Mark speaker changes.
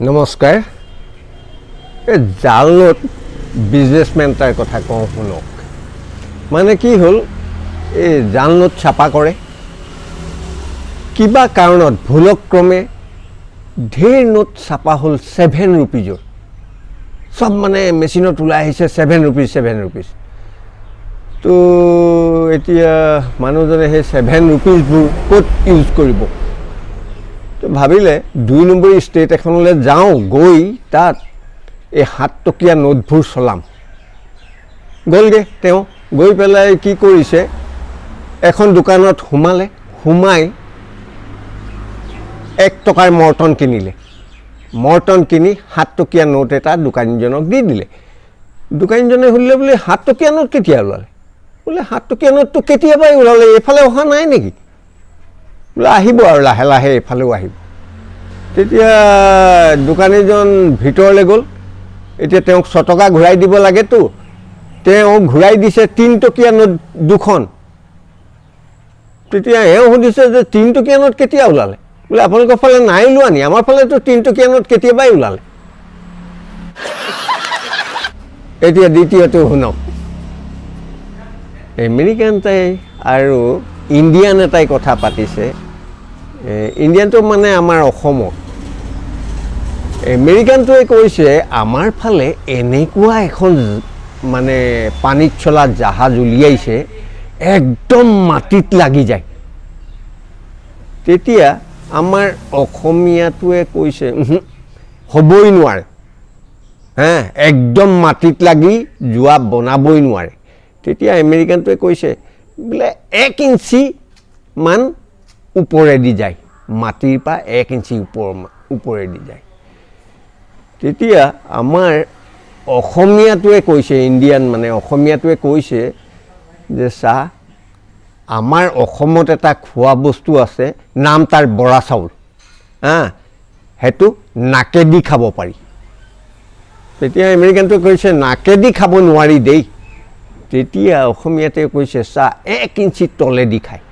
Speaker 1: নমস্কাৰ। এই জাল নোট বিজনেছমেন এটাৰ কথা কওঁ শুনক। মানে কি হ'ল, এই জাল নোট ছাপা কৰে, কিবা কাৰণত ভুলক্ৰমে ঢেৰ নোট ছাপা হ'ল 7 ৰুপিজৰ। চব মানে মেচিনত ওলাই আহিছে 7 ৰুপিজ, 7 ৰুপিজ। তো এতিয়া মানুহজনে সেই 7 ৰুপিজবোৰ ক'ত ইউজ কৰিব? তো ভাবিলে, 2 নম্বৰী ষ্টেট এখনলৈ যাওঁ, গৈ তাত এই 7 টকীয়া নোটবোৰ চলাম। গ'লগৈ তেওঁ। গৈ পেলাই কি কৰিছে, এখন দোকানত সোমালে। সোমাই 1 টকাৰ মৰ্টন কিনিলে। মৰ্টন কিনি 7 টকীয়া নোট এটা দোকানীজনক দি দিলে। দোকানীজনে সুধিলে বোলে, 7 টকীয়া নোট কেতিয়া ওলালে? বোলে, 7 টকীয়া নোটটো কেতিয়াবাই ওলালে, এইফালে অহা নাই নেকি? বোলে, আহিব আৰু লাহে লাহে এইফালেও আহিব। তেতিয়া দোকানীজন ভিতৰলৈ গ'ল। এতিয়া তেওঁক 6 টকা ঘূৰাই দিব লাগেতো। তেওঁ ঘূৰাই দিছে 3 টকীয়া নোট দুখন। তেতিয়া এওঁ সুধিছে যে 3 টকীয়া নোট কেতিয়া ওলালে? বোলে, আপোনালোকৰ ফালে নাই ওলোৱা নি? আমাৰ ফালেতো 3 টকীয়া নোট কেতিয়াবাই ওলালে। এতিয়া দ্বিতীয়টো শুনক। আমেৰিকান এটাই আৰু ইণ্ডিয়ান এটাই কথা পাতিছে। ইণ্ডিয়ানটো মানে আমাৰ অসমৰ। আমেৰিকানটোৱে কৈছে, আমাৰ ফালে এনেকুৱা এখন মানে পানীত চলা জাহাজ উলিয়াইছে, একদম মাটিত লাগি যায়। তেতিয়া আমাৰ অসমীয়াটোৱে কৈছে, "উহু, হ'বই নোৱাৰে হে, একদম মাটিত লাগি যোৱা বনাবই নোৱাৰে।" তেতিয়া আমেৰিকানটোৱে কৈছে বোলে, 1 ইঞ্চি মান ওপৰেদি যায়, মাটিৰ পৰা 1 ইঞ্চি ওপৰেদি যায়। তেতিয়া আমাৰ অসমীয়াটোৱে কৈছে, ইণ্ডিয়ান মানে অসমীয়াটোৱে কৈছে যে চা, আমাৰ অসমত এটা খোৱা বস্তু আছে, নাম তাৰ বৰা চাউল। হা, সেইটো নাকেদি খাব পাৰি। তেতিয়া আমেৰিকানটোৱে কৈছে, নাকেদি খাব নোৱাৰি দেই। তেতিয়া অসমীয়াটোৱে কৈছে, চা, 1 ইঞ্চি তলেদি খায়।